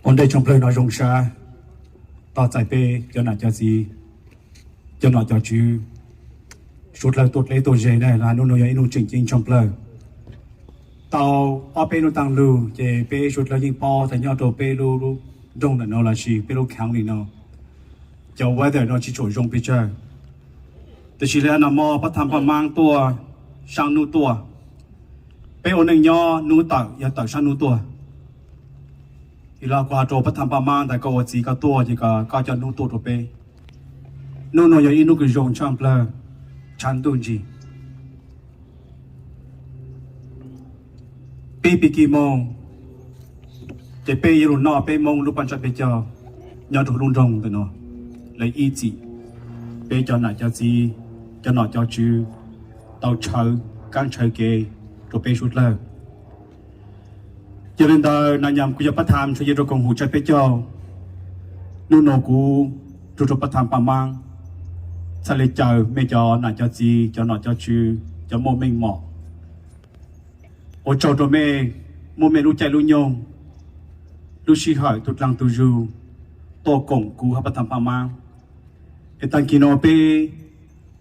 Ua ntej tshaj plawg no zoo sab, tos txais peb cov nam cov txiv, cov nom cov tswv, suav dlawg tuaj dleb tuaj ze na, hnub no yog ib hnub tseem ceeb tshaj plawg. Tau ob peb hnub taag lug ces peb suav dlawg yeej paub tas nyob rau peb lub nroog ntawm no lossis peb lub county no, cov weather no tsis tshua zoo pes tsawg. Tiam sis li no mas pab tham paj maab tuaj saab nub tuaj, peb ua neej nyob nub tawm yog tawm saab nub tuaj. Ib los kuv has rau pab tham paj maab tas koj ua txiv koj tuaj ces koj coj nub tuaj rau peb. Nub no yog ib nub kws zoo tshaj plawg, tshav ntuj ntsig. Pib pig kig moog ces peb yuav lug noj peb Moob lub paj ntsaj peb caug nyob rau lub nroog ntawm no, lawv ib txhis peb cov nam cov txiv, cov nom cov tswv tau tshawb kaab tshawb kev rau peb suav dlawg. Yog li ntawd na nyam kuv yog pab tham ntshe yog rau koom haum tsaj peb caug. Nub no kuv tug rau pab tham paj maab txhaj le caw mej cov nam cov txiv, cov nom cov tswv, cov muaj meej mom, ua tsaug rau mej muab mej lub caij lub nyoog, lub sij hawm tug dlaag tug zug tuaj koom kuv hab pab tham paj maab. Es taag kis no peb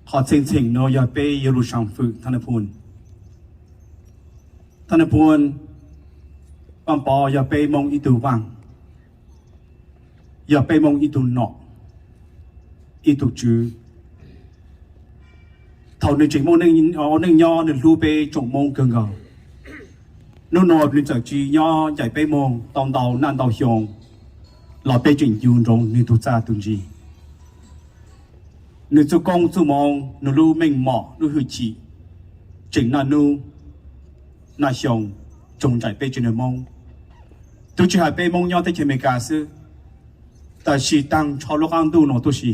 qhov txheej txheem no yog peb yuav lug saam fwm Thaj Naj Phoo. Thaj Naj Phoo, vaaj pov yog peb Moob ib tug vaaj, yog peb Moob ib tug nom, ib tug tswv. Thaum nwg tseem muaj neej nyob nwg hlub peb tsoom Moob kawg nkaus. Nub no nwg txawm tsi nyob ncaim peb moog tau ntau naj ntau xyoo los peb tseem ncu ntsoov nwg tug txaj tug ntsi. Nwg txuj koob txuj moov, nwg lub meej mom lub hwj chim tseem naj nub naj xyoo tsoog ncaim peb tsev neeg Moob. Tub tsi has peb Moob nyob teb chaws Amelikas xwb, tab sis taag nrho lub qaab ntuj no tuaj si,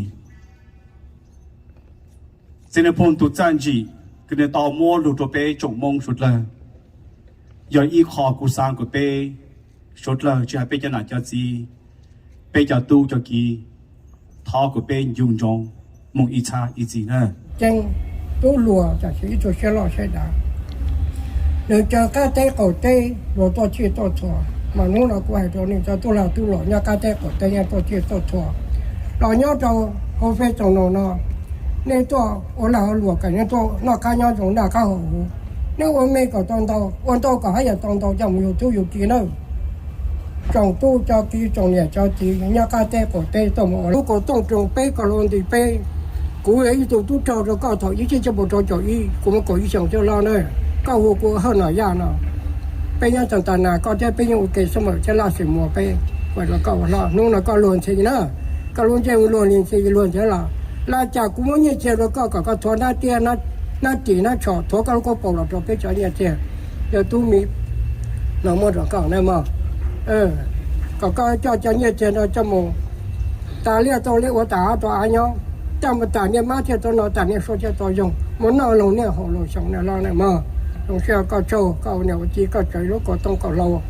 txiv Naj Phoo tug txaj ntsim kws nwg tau muab lug rua peb tsoom Moob suav dlawg, yog ib qho kuv xaav kuas peb suav dlawg tsi has peb cov nam cov txiv, peb cov tub cov kiv, thov kuas peb ncu ntsoov moog ib txhab ib txhis na. Ceeb, tub hluas tam sis ib tug siab loj siab dav, nwg caw qaab teb qaum teb luag tuaj txhij tuaj txhua, mas nub no kuv has rua nwg cov tub lag tub luam nyob qaab teb qaum teb nyob tuaj txhij tuaj txhua, los nyob rau hauv fej tsoom no no, nej tuaj ua lag ua luam kws nej tuaj noj qaab nyob zoo noj qaab haus huv, nej ua me kom tau ntau, ua ntau kom hab yam tau ntau coj moog yug tub yug ki nawb. Tsoom tub cov kiv tsoom niam cov txiv nyob qaab teb qaum teb tuaj moog ua lub kaum tooj roos peb kom lug nti peb. Kuv yog ib tug tub rog rua koj thaum ib txhiab cuaj puas rau caum ib, kuv muaj kaum ib xyoos xwb los na. Koj hu kuv Hawj Nom Yaj no. Peb nyob Santa Ana, koj thiab peb yeej ua ke xwb mas thiab laj xwm muag peb, ua rua koj ua hlob. Hnub no koj luag ntxhi na, koj lub ntsej muag luag li ntxhi luag ntxhi los, laj cas kuv muab nyiaj txiag rua koj kom koj thuav nab tiab, nab ris nab tsho, thuav koj lub koob paus los rau peb cov nyiaj txiag. Yog tub miv no muab rua koj na mog, kom koj coj cov nyiaj txiag no coj moog tas liaj tau liaj ua tas av tau av nyob, coj moog tas niaj mab thiaj tau no tas niaj suab thiaj tau yoog, moog noj loog niaj haus loog xyoo na los na mog. Zoo siab koj tsaug, koj ua niam ua txiv koj tsaws lub kaum tooj kaum hlau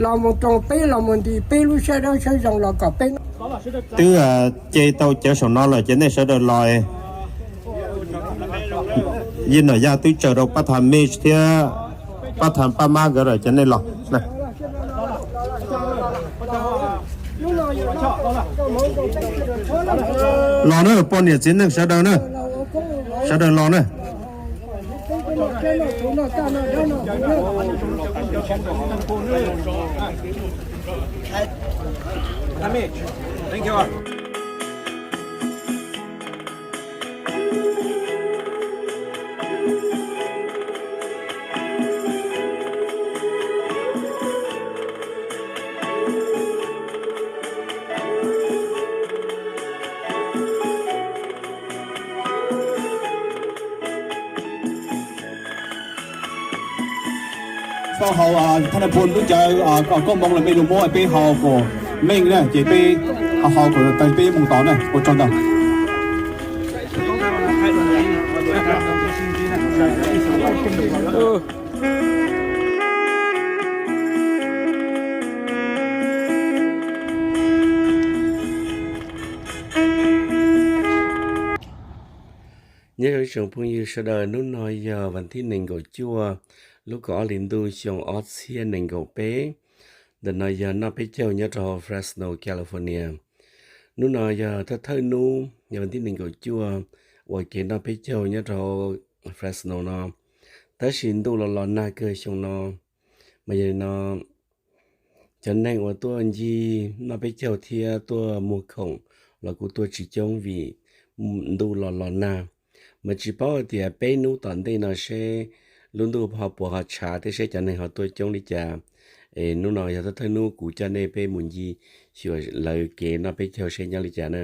los moog roos peb los moog nti peb lub sab dawb sab zoo los kom peb Twb ce tau cov saum no lawm ces nej sawv daws los. Yij Nom Yaj twb tsaws rau pab tham Mitch thiab pab tham pab mab nkawd lawm ces nej los. Los na poj niam txiv neej sawv daws na, sawv daws los na. Koj haus Thaj Naj Phoo lub cawv koob hmoov los mej lug muab peb haus kom meej na ces peb haus kom tag peb moog tod na, ua tsaug ntau. Nyob zoo ib tsoom phooj ywg sawv daws, hnub no yog vas thib nees nkaum cuaj lub kaum ob hli ntuj xyoo ob txhiab nees nkaum peb. Ntawm no yog noj peb caug nyob rau Fresno, California. Hnub no yog thawj thawj hnub, yog vas thib nees nkaum cuaj uas kev noj peb caug nyob rau Fresno no. Tab sis ntuj los los nag kawg xyoo no, mas yog li no cov neeg uas tuaj ncig noj peb caug thiab tuaj muag khoom los kuj tuaj tsis coob vim ntuj los los nag. Mas tsis paub hais tias peb hnub tom ntej no seb lub ntuj ho puas ho tshav thiab seb cov neeg ho tuaj coob li cas. Es hnub no yog thawj thawj hnub kuv coj nej peb mus ncig xyuas lawv kev noj peb caug seb nyob li cas na.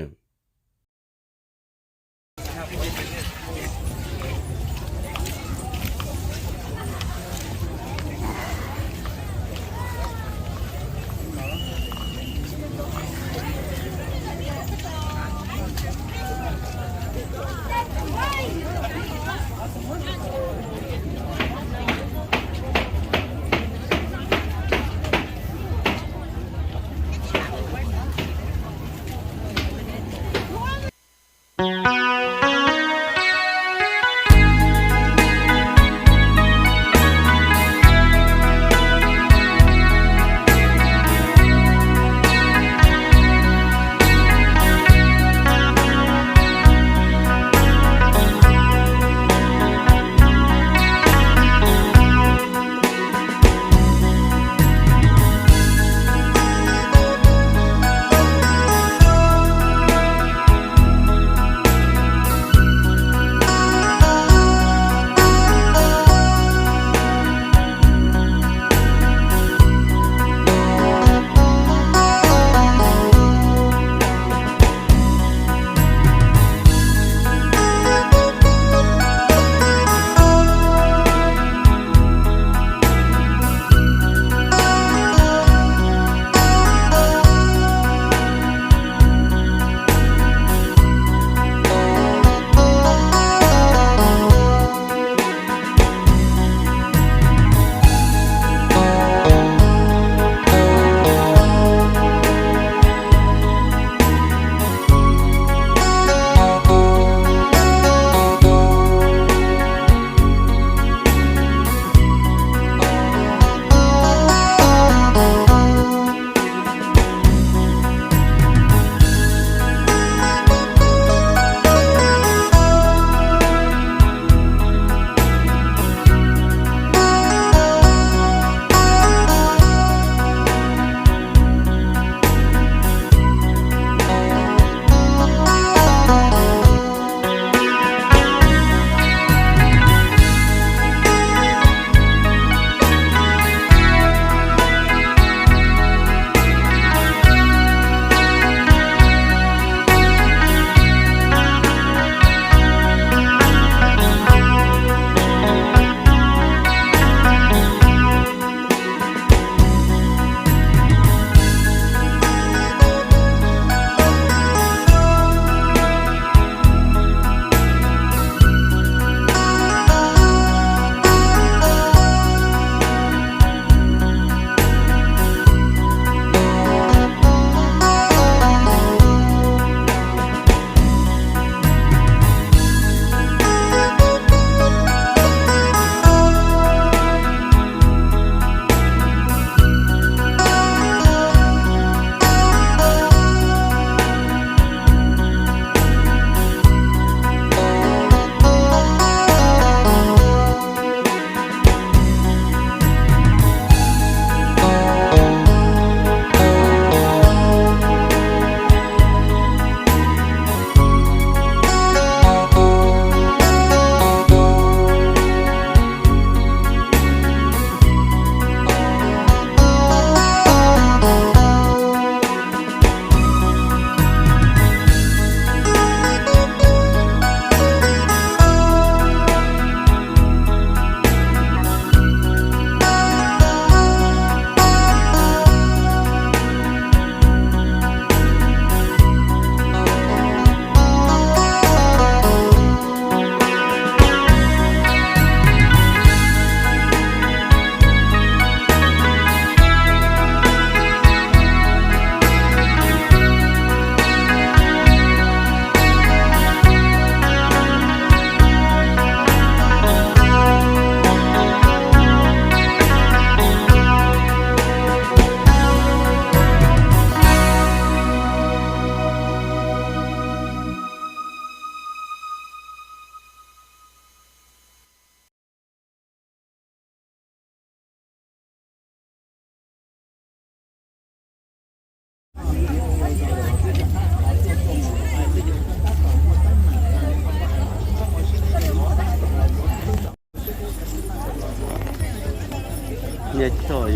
Nyiaj choj.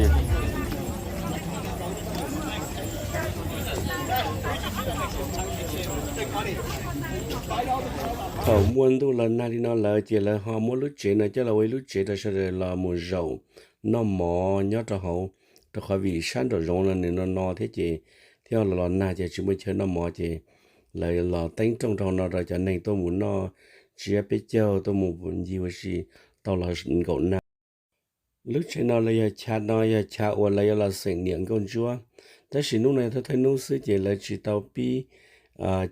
Thaum muaj ntuj los nag li no lawm ces lawv ho muab lub tsev no coj los ua ib lub tsev rau sawv daws los mus zaum noj mov nyob rau hauv, rau qhov vim sab nraum zoov no nws no no thiab ces thiab los los nag ces tsis muaj chaw noj mov ces lawv los teeb rooj rau hauv no rau cov neeg tuaj mus noj tsiab peb caug, tuaj mus ncig ua si tau los nkaum nag. Lub tsev no los yog chav no yog chav uas lawv yuav los xeem niam nkauj ntsuab, tab sis hnub no yog thawj thawj hnub xwb ces lawv tsis tau pib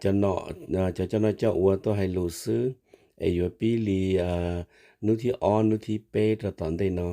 cov no, cov coj noj coj ua tuaj hais lus xwb, es yuav pib li hnub thib ob hnub thib peb rau tom ntej no.